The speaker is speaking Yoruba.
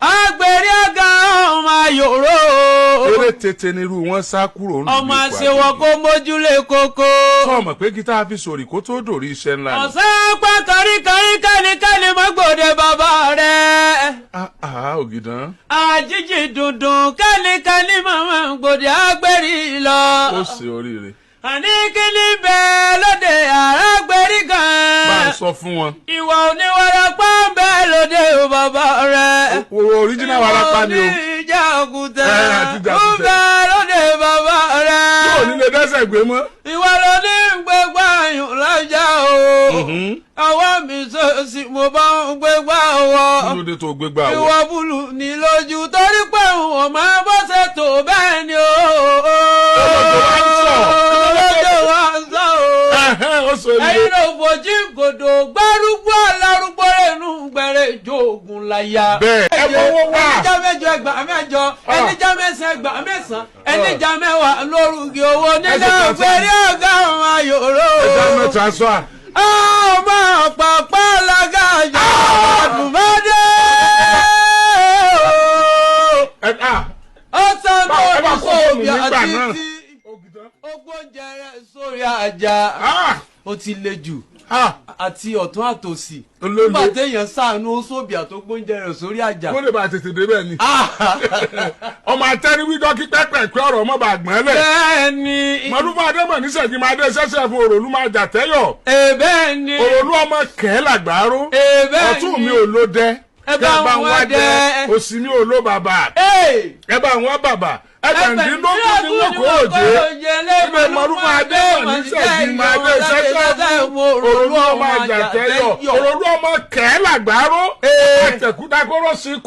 Agbèrè ọ̀gá ọmọ ayòrò. Eré tètè nírú wọn sá kúrò ń Ọmọ àṣewọ kó mójúlé kókó. Sọmọ pé gítà fi sòrì kó tó dòrí iṣẹ́ ńlá ni. Ọ̀sán pẹ́ kọríkọrí kẹ́nikẹ́ni mọ́gbòde bàbá rẹ̀. Ah, ah, Ògìdán. Àjíjì dùndùn kẹ́nikẹ́ni mọ̀mọ́ gbòde agbèrè lọ. Ó ṣe oríire. Àní kíní bẹ́ẹ̀ lóde àràgbèrè Bá gan. a sọ fún wọn. Ìwà oníwàràpá ń bẹ lóde bàbá rẹ̀. Wo original warapa ni o. Ìjà òkúta Ẹ, àti ìjà ń òkúta. bẹ lóde bàbá rẹ̀. Yóò nílé dẹ́sẹ̀ gbé mọ́. Ìwà ló ní gbégbá ayùn lọ́jà o. Ọwọ́ mi sọ́ọ̀sì mo bá ń gbégbá wọ. Kí ló dé tó gbégbá wọ? Ìwọ búlù ní lójú torí pé òun máa bọ́sẹ̀ tó bẹ́ẹ̀ ni o. Olójó wa ń sọ. Olójó wa ń sọ o. Ẹ̀hẹ́n, ó ṣe oríire. Ẹ̀yin ló fojú gòdò gbárùgbó alárúgbó rẹ̀nu gbẹ̀rẹ̀ jogun láyà. Bẹ́ẹ̀, ẹ mọ́wọ́ wá. Ẹnìjà mẹ́jọ ẹgbàá mẹ́jọ, ẹnìjà mẹ́sàn ẹgbàá mẹ́sàn, ẹnìjà mẹ́wàá lórúkì owó nílẹ̀ Ẹ ṣe ògbérí ọ̀gá ọmọ ayòrò. Ẹja mẹ́ transfer. Ọmọ pàpà làgàjọ àdùnmọ́dé. Ẹ ah. Ọ̀sán Ẹ bá náà kó fóònù sóòbí nígbà àti náà. tí ó gbóúnjẹ rẹ̀ sórí àjà. Ah! Ó ti le jù Ah! àti ọ̀tún àtòsì. Olólo. Nígbà téèyàn ṣàánú ó sóbì àtògbóúnjẹ rẹ̀ sórí àjà. Kó lè bá tètè débẹ̀ ni. Ọmọ atẹ́niwíjọ́ kí pẹ́pẹ́pẹ́ ọ̀rọ̀ ọmọ bá gbọ́n lẹ̀. Bẹ́ẹ̀ni. Mọ̀lúfà Adémọ̀ níṣẹ́gi máa dé sẹ́sẹ́ fún òròlú máa jà tẹ́yọ̀. Bẹ́ẹ̀ni. Òròlú ọmọ kẹ́ làgbárò. Bẹ́ẹ̀ni. Ọ̀tún mi ò ló dẹ. Ẹ bá ń wá dẹ. Òsì mi ò ló bàbà. Ẹ bá ń wá bàbà. Ẹgbẹ̀ndínlógún ni wọ́n kó òjé. Ibẹ̀ Mọ̀lúfà Adémọ̀ níṣẹ́gi máa dé sẹ́sẹ́ fún òròlú ọmọ àjà tẹ́yọ̀. Òròlú ọmọ kẹ́ làgbárò. Àtẹ̀kútakóró sí kú.